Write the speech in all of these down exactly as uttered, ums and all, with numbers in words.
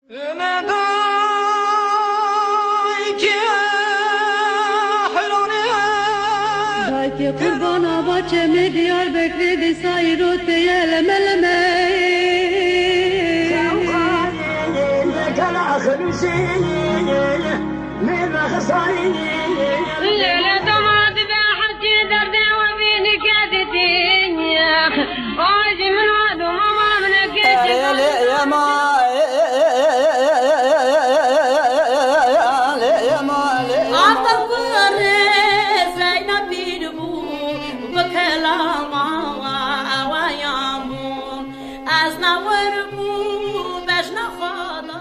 Dayke qurbana baçemê Diyarbekirê dîsa îro teye leme leme. Lêle doma dibe hekî derdê we bînike didî. Ay jî min we doma ma min eke. Ata kurê Zeynepî bû, bi kelama ewayan bû. Ez ne wir bû, bejna xwe da.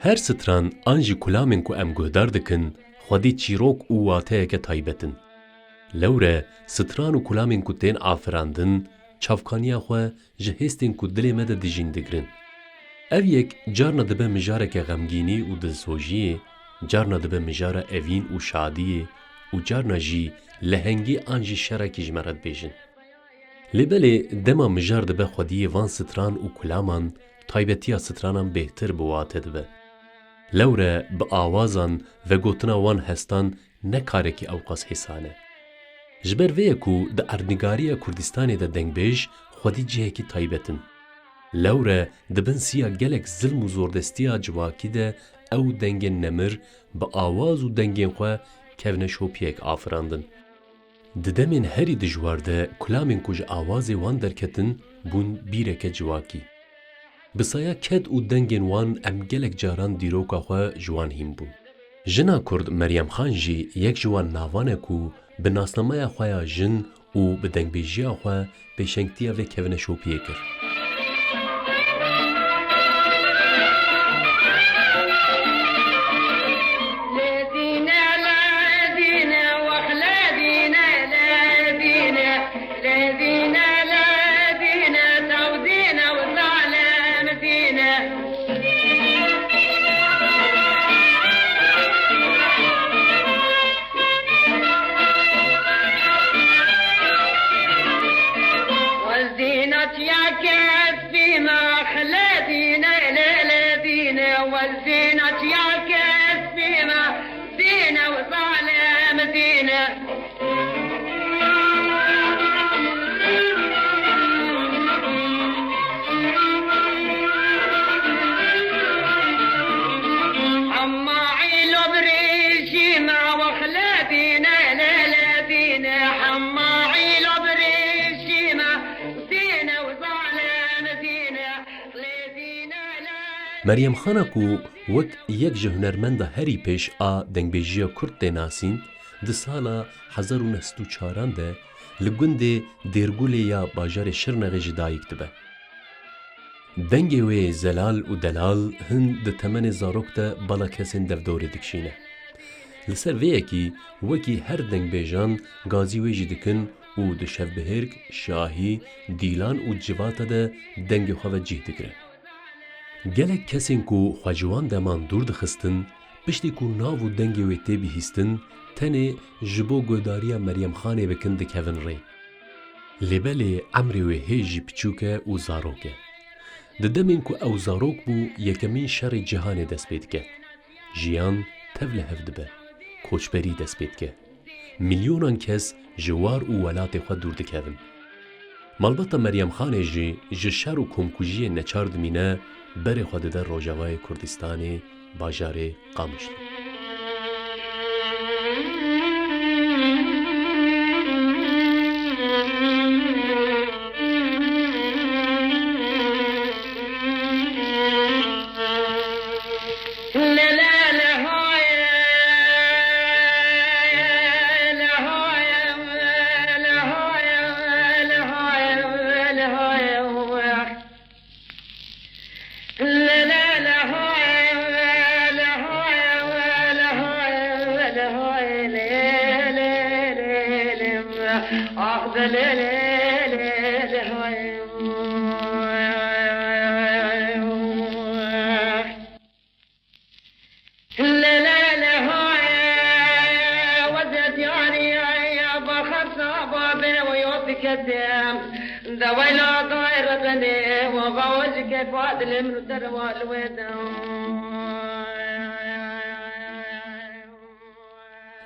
Her stran an jî kulamên ku em guhdar dikin, xwedî çîrok û wateyeke taybet in. Lewre stran û kulamên ku tên afirandin, çavkaniya xwe ji hêstên ku dilê me de dijîn digirin. Ev yek carna dibe mijareke xemgînî û dilsojiyê, carna dibe mijara evîn û şadiyê û carna jî lehengî an jî şerekî ji me re dibêjin. Lê belê dema mijar dibe xwediyê van stran û kulaman, taybetiya stranan bêhtir bi wate dibe. Lewre bi awazan vegotina wan hestan ne karekî ewqas hêsan e. Ji ber vê ye ku di erdnîgariya Kurdistanê de dengbêj xwedî cihekî taybet in. Lewre di bin siya gelek zilm û zordestiya civakî de ew dengên nemir bi awaz û dengên xwe kevneşopiyek afirandin. Di demên herî dijwar de kulamên ku ji awazê wan derketin bûn bîreke civakî. Bi saya ked û dengên wan em gelek caran dîroka xwe ji wan hîn bûn. Jina Kurd Meryem Xan jî yek ji wan navan e ku bi nasnameya xwe ya jin û bi dengbêjiya xwe pêşengtiya vê kevneşopiyê kir. Meryem Xana ku wek yek ji hunermenda herî pêş a dengbêjiya Kurd tê nasîn, di sala hezar û neh sed û çaran de li gundê Dêrgulê ya bajarê Şirnexê ji dayik dibe. Dengê wê zelal û delal hin di temenê zarok de bala kesên devdorê dikişîne. Li ser vê yekî wekî her dengbêjan gazî wê jî dikin û di şevbihêrk, şahî, dîlan û civata de dengê xwe ve cih digire. Gelek kesên ku xwe ji wan deman dûr dixistin, piştî ku nav û dengê wê tê bihîstin, tenê ji bo guhdariya Meryem Xanê bikin dikevin rê. Lê belê emrê wê hê jî piçûk e û zarok e. Di demên ku ew zarok bû, yekemîn şerê cîhanê dest pê dike. Jiyan tev li hev dibe. Koçberî dest pê dike. Milyonan kes ji war û welatê xwe dûr dikevin. Malbata Meryem Xanê jî ji şer û komkujiyê neçar dimîne, berê xwe dide Rojavayê Kurdistanê, bajarê Qamişlo.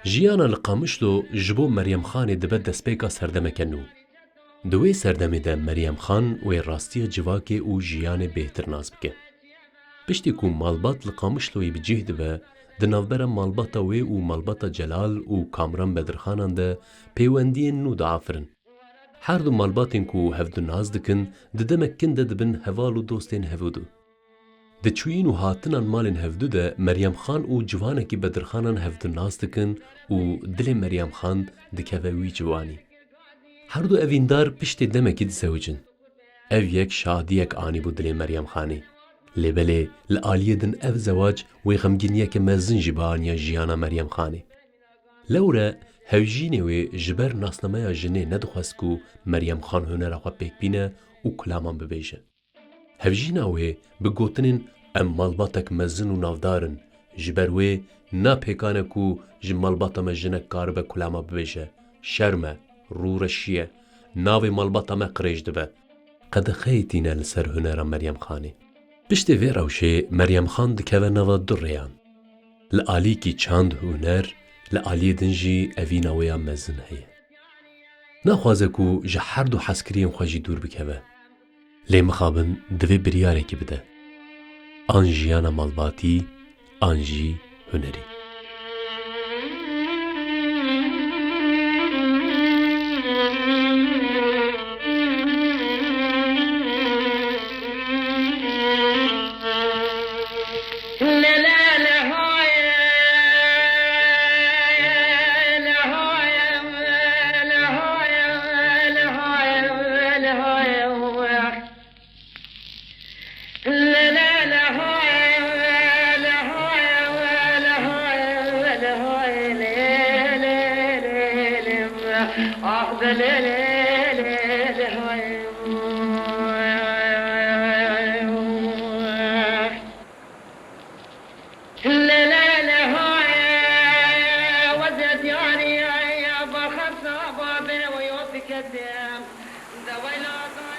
Jiyana li Qamişlo ji bo Meryem Xanê dibe destpêka serdemeke nû. Di wê serdemê de Meryem Xan wê rastiya civakê û jiyanê bêhtir nas bike. Piştî ku malbat li Qamişloyê bi cih dibe, di navbera malbata wê û malbata Celal û Kamran Bedirxanan de pêwendiyên nû diafirin. Her du malbatên ku hevdu nas dikin, di demek kin de dibin heval û dostên hevdu. Di çûyîn û hatinan malên hevdu de Meryem Xan û ciwanekî Bedirxanan hevdu nas dikin û dilê Meryem Xan dikeve wî ciwanî. Her du evîndar piştê demekî dizewicin. Ev yek şadiyek anîbû dilê Meryem Xanê. Lê belê li aliyê din ev zewac wê xemgîniyeke mezin jî bianiya jiyana Meryem Xanê. Lewre hevjînê wê ji ber nasnameya jinê nedixwest ku Meryem Xan hunera xwe pêk bîne û kulaman bibêje. Hevjîna wê bi gotinên em malbatek mezin û navdar in, ji ber wê ne pêkan e ku ji malbata me jinek karibe kulama bibêje, şerm e, rûreşî ye, navê malbata me qirêj dibe. Qedexeyê tîne li ser hunera Meryem Xanê. Piştê vê rewşê Meryem Xan dikeve nava du rêyan. Li alîkî çand û huner, li aliyê din jî evîna wê ya mezin heye. Naxwaze ku ji her du hezkiriyên xwe jî dûr bikeve. Lê mixabin divê biryarekî bide. An jiyana malbatî, an jî hunerî.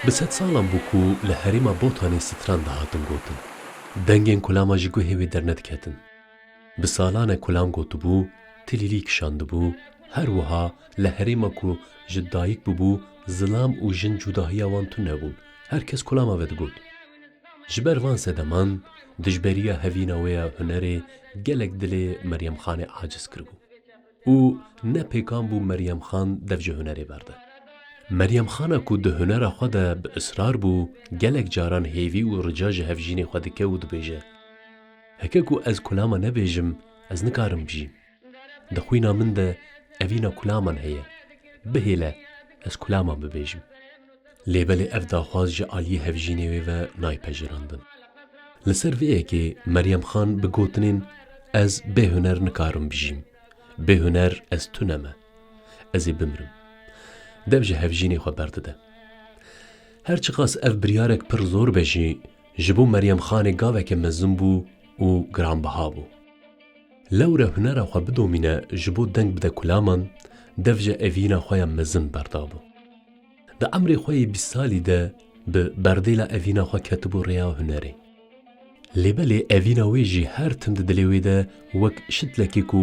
Bi sedsalan bû ku li herêma Botanê stran dihatin gotin. Dengên kulama ji guhê wê dernediketin. Bi salan e kulam gotibû, tilîlî kişandibû, her wiha li herêma ku ji dayik bûbû, zilam û jin cudahiya wan tune bûn. Her kes kulama vedigot. Ji ber van sedeman, dijberiya hevîna wê ya hunerê gelek dilê Meryem Xanê aciz kiribû. Û ne pêkan bû Meryem Xan dev ji hunerê berde. Meryem Xana ku di hunera xwe de bi israr bû, gelek caran hêvî û rica ji hevjînê xwe dike û dibêje, Heke ku ez kulama nebêjim, ez nikarim bijîm. Di xwîna min de evîna kulaman heye. Bihêle, ez kulaman bibêjim. Lê belê ev daxwaz ji aliyê hevjînê wê ve nayê pejirandin. Li ser vê yekê Meryem Xan bi gotinên ez bê huner nikarim bijîm, bê huner ez tune me, ez ê bimirim, dev ji hevjînê xwe berdide. Her çiqas ev biryarek pir zor be jî, Ji bo Meryem Xanê gaveke mezin bû û giranbiha bû. Lewre hunera xwe bidomîne, ji bo deng bide kulaman, dev ji evîna xwe ya mezin berdabû. Di emrê xwe yê bîst salî de bi berdêla evîna xwe ketibû rêya hunerê. Lê belê evîna wê jî her tim di dilê wê de wek şitlekê ku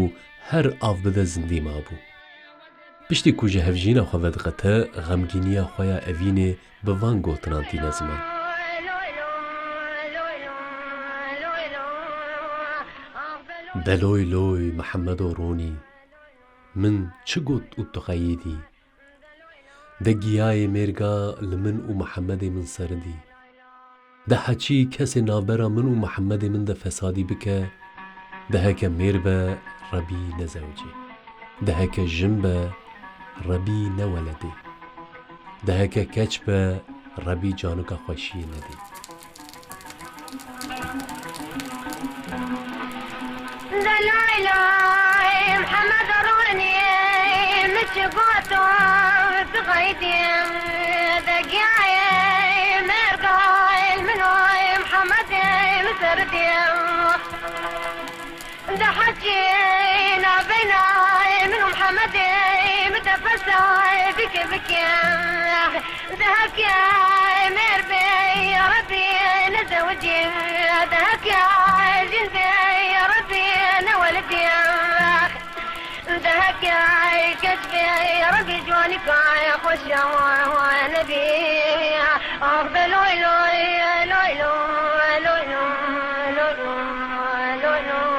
her av bide zindî mabû. Piştî ku ji hevjîna xwe vediqete, xemgîniya xwe ya evînê bi van gotinan tîne ziman. De loy loy Mihemedo ronî, min çi got û tu xeyidî? De giyayê mêrga li min û Mihemedê min seridî. De heçî kesê navbera min û Mihemedê min de fesadî bike, de heke mêr be, Rebî nezewicê. De heke jin be, Rebî neweledê. De heke keç be, Rebî canika xweşiyê nedê. De lay lay Mihemed Ronî, min çi got û tu xeyidî? De giyayê mêrgayê min û Mihemedê min seridî. De heçî navbeyna min û Mihemedê min de fesay bike bike. De heke mêr bê, ya Rebî, nezewicî. De heke jin bê, ya Rebî, newelidî. De heke keç bê, ya Rebî, ciwanika xweşa nebî. Ax de loy loy, loy loy, loy loy, loy loy, loy loy.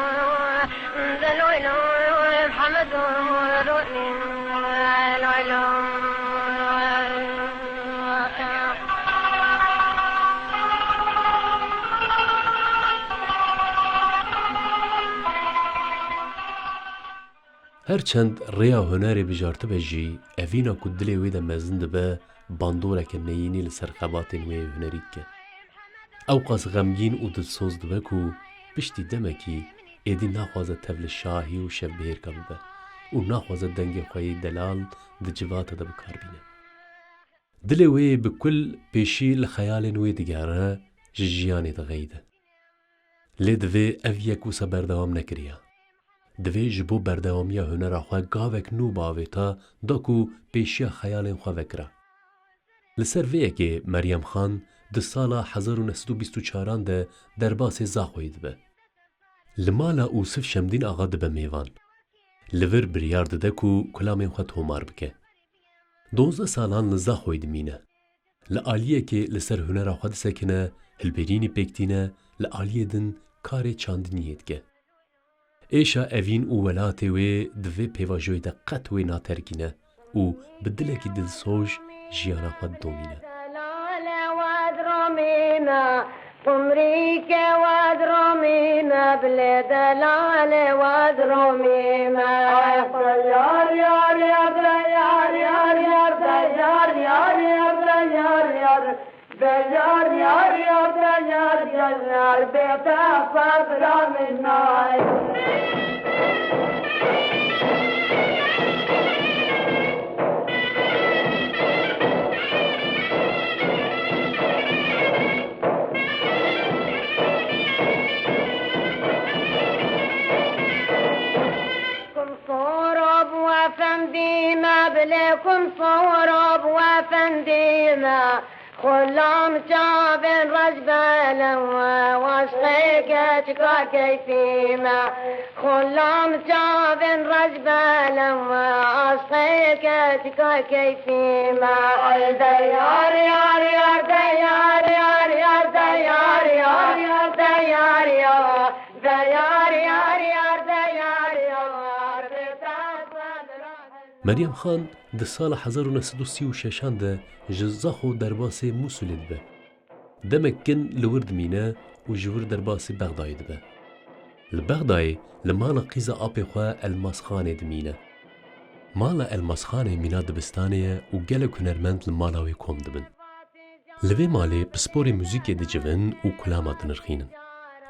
Her çend rêya hunerê bijartibe jî, evîna ku dilê wê de mezin dibe, bandoreke neyînî li ser xebatên wê yê hunerî dike. Ewqas xemgîn û dilsoz dibe ku piştî demekî êdî naxwaze tev li şahî û şevbihêrka bibe û naxwaze dengê xwe yê delal di civata de bi kar bîne. Dilê wê yê bi kul pêşî li xeyalên wê digere, ji jiyanê dixeyide. Lê divê ev yek wisa berdewam nekiriya. Divê ji bo berdewamiya hunera xwe gavek nû biavêta, da ku pêşiya xeyalên xwe vekira. Li ser vê yekê Meryem Xan di sala hezar û neh sed û bîst û çaran de derbasê Zaxoyê dibe. Li mala Ûsif Şemdîn Axa dibe mêvan. Li vir biryar dide ku kulamên xwe tomar bike. Dozdeh salan li Zaxoyê dimîne. Li aliyekê li ser hunera xwe disekine, hilberînî pêk tîne, li aliyê din karê çandiniyê dike. Êşa evîn û welatê wê di vê pêvajoyê de qet wê naterkîne û bi dilekî dilsoj jiyana xwe didomîne. Delale wad romîme, qumrîke wad romîme, bilê delale wad romîme. Ay, yar, yar, yar, yar, yar, yar, yar, yar, yar, yar, yar, yar. De yar, yar, yar, de yar, yar, yar, bê te fedra min nayê. Kum soro bu efendime, bilê kum soro bu efendime. Xulam çavên reş belem, aşqê keçika keyfî me. Xulam çavên reş belem, aşqê keçika keyfî me. Ay de yar, yar, yar, de yar, yar, yar, de yar, yar, yar, de yar, yar. De yar, yar, yar, de yar, yar, bê te fedra. Meryem Xan di sala hezar û neh sed û sî û şeşan de ji Zaxo derbasê Mûsilê dibe. Demek kin li wir dimîne û ji wir derbasî Bexdayê dibe. Li Bexdayê li mala qîza apê xwe Elmas Xanê dimîne. Mala Elmas Xanê mîna dibistanê ye û gelek hunermend li mala wê kom dibin. Li vê malê pisporê muzîkê dicivin û kulama dinirxînin.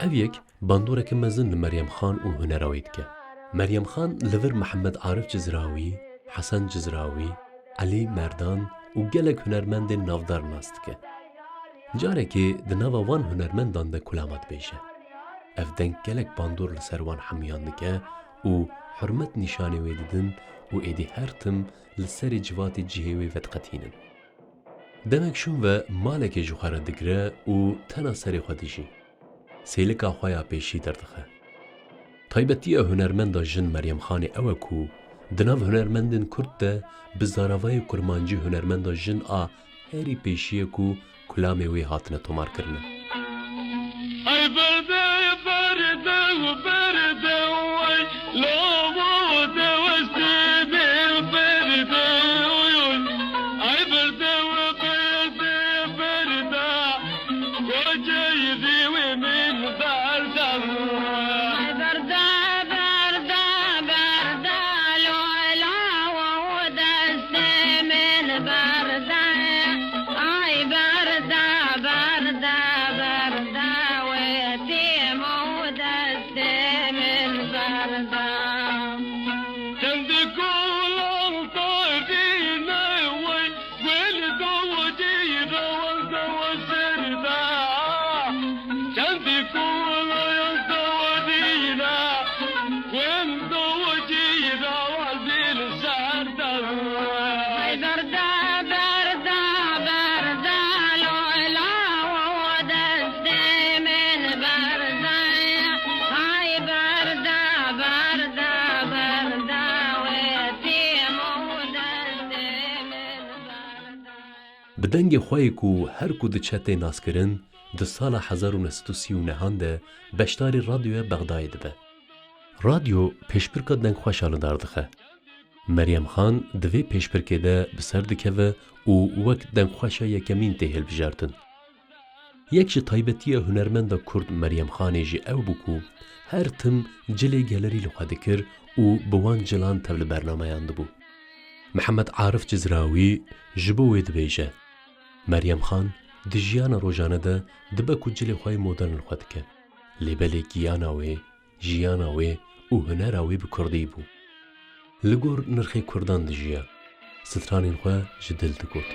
Ev yek bandoreke mezin li Meryem Xan û hunera wê dike. Meryem Xan li vir Mihemed Arif Cizrawî, Hesen Cizrawî, Elî Merdan û gelek hunermendên navdar nas dike. Carekê di nava wan hunermendan de kulama dibêje. Ev deng gelek bandor li ser wan hemiyan dike û hurmet nîşanê wê didin û êdî her tim li serê civatê cihê wê vediqetînin. Demek şûn ve malekê ji xwe re digire û tena serê xwe dijî. Sêlika xwe ya pêşî derdixe. Taybetiya hunermenda jin Meryem Xanê ew e ku di nav hunermendên kurd de bi zaravayê kurmancî hunermenda jin a herî pêşî ye ku kulamê wê hatine tomarkirine. Ay berde, berde, berde, ay, lawo de weste bir berde, oy, oy. Ay berde, berde, berde, kocayı diwi min berde. Ay berde, berde, berde, lo, lawo destê min berde. Ay berde, berde, berde, wê tîm û destê min berde. Çend kolan tadî ne wey, gul dawacî rawaz dawa serda. Çend kolan tadî ne, gul dawacî rawaz dil serda. Ay berde, berde, berde, lo, lawo destê min berde. Ay berde, berde, berde, wê tîm û destê min berde. Bi dengê xwe yê ku her ku diçe tê naskirin, di sala hezar û neh sed û sî û nehan de beşdarî Radyoya Bexdayê dibe. Radyo pêşbirka dengxweşa li dar dixe. Meryem Xan di vê pêşbirkê de bi ser dikeve û wek dengxweşa yekemîn tê hilbijartin. Yek ji taybetiya hunermenda kurd Meryem Xanê jî ew bû ku her tim cilê gelerî li xwe dikir û bi wan cilan tev li bernameyan dibû. Mihemed Arif Cizrawî ji bo wê dibêje, Meryem Xan di jiyana rojane de dibe ku cilê xwe yê modern li xwe dike. Lê belê giyana wê, jiyana wê û hunera wê bi kurdî bû. Li gor nirxê kurdan dijiya. Stranên xwe ji dil digot.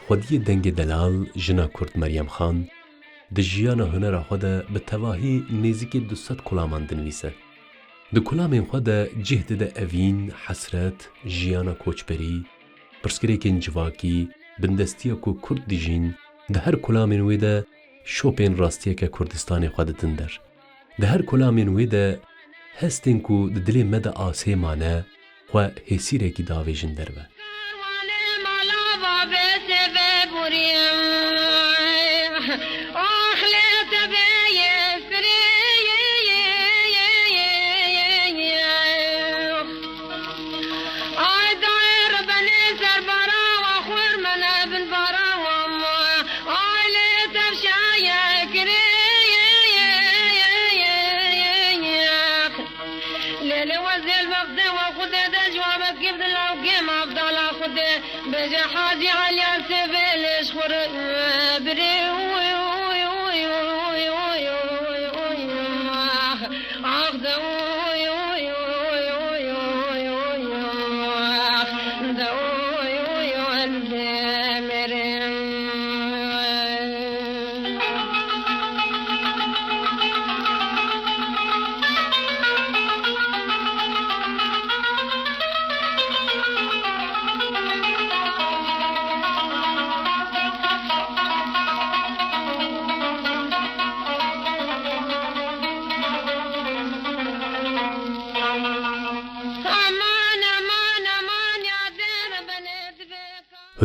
Xwediyê dengê delal, jina kurd Meryem Xan, di jiyana hunera xwe de bi tevahî nêzîkî du sed kulaman dinivîse. Di kulamên xwe de cih dide evîn, hesret, jiyana koçberî, pirsgirêkên civakî, bindestiya ku kurd dijîn, di her kulamên wê de şopên rastiyeke Kurdistanê xwe didin der. Di her kulamên wê de hestên ku di dilê me de asê mane, xwe hêsîrekî davêjin derve. Karwanê mala bavê sê veburî. Oxlê te bê yê firê. Ay dayê rebenê ser bara wa xwir mene bin bara wa ma. Ay lê tevşa ye kirê. Lê lê wezêl vextê wa xudê de ji wa vekir di lawkê mavdala xudê. Bêje Hacî Eliya sê vê lê ji xwe re birê. Ax de.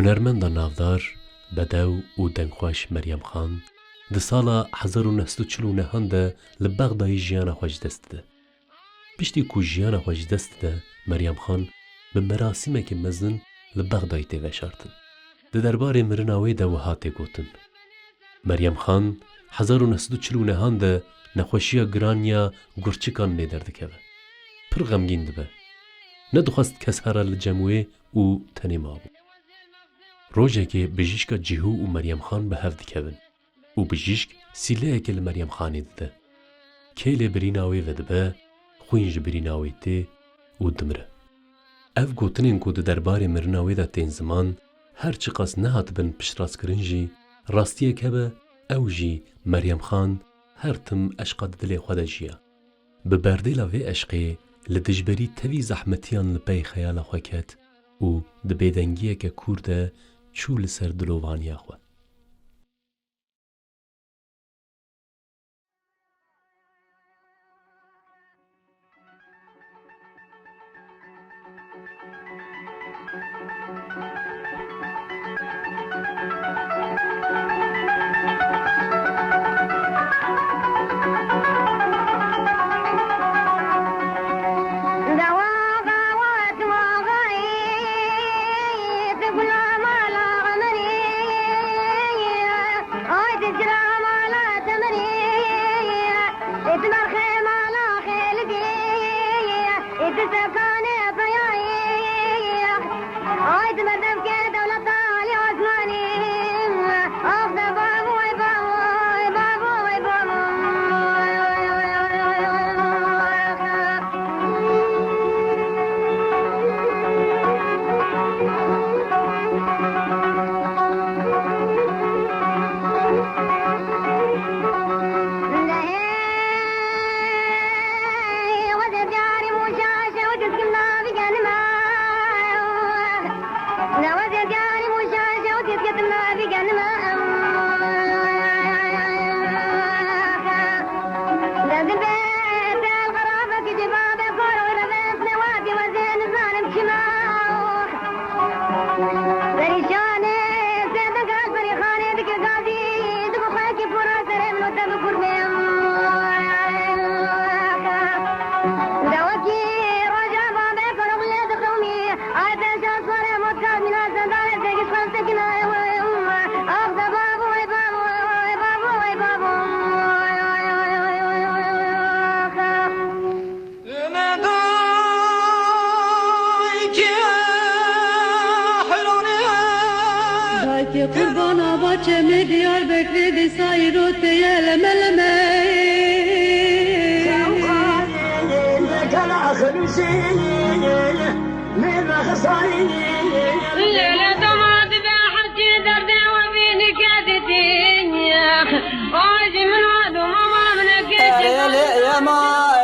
Hunermenda navdar, bedew û dengxweş Meryem Xan di sala hezar û neh sed û çil û nehan de li Bexdayê jiyana xwe ji dest dide. Piştî ku jiyana xwe ji dest dide, Meryem Xan bi merasîmeke mezin li Bexdayê tê veşartin. Di derbarê mirina wê de wiha tê gotin: Meryem Xan hezar û neh sed û çil û nehan de nexweşiya giran ya gurçikan lê derdikeve. Pir xemgîn dibe. Nedixwest kes here li cem wê û tenê mabû. Rojekê bijîşka Cîhû û Meryem Xan bi hev dikevin û bijîşk sîleyekê li Meryem Xanê dide. Kêlê birîna wê vedibe, xwîn ji birîna wê tê û dimire. Ev gotinên ku di derbarê mirina wê de tên ziman, her çiqas nehatibin piştrastkirin jî, rastiyek hebe, ew jî Meryem Xan her tim eşqa di dilê xwe de jiya. Bi berdêla vê eşqê li dijberî tevî zehmetiyan li pey xeyala xwe ket û di bêdengiyeke kûr de çû li ser dilovaniya xwe. Dayke qurbana baçemê Diyarbekirê dîsa îro tê ye leme leme. Lele dama dibe her çi derdê we bî dike dîtî. Ay ji min we doma ma min eke. Erê lê yema.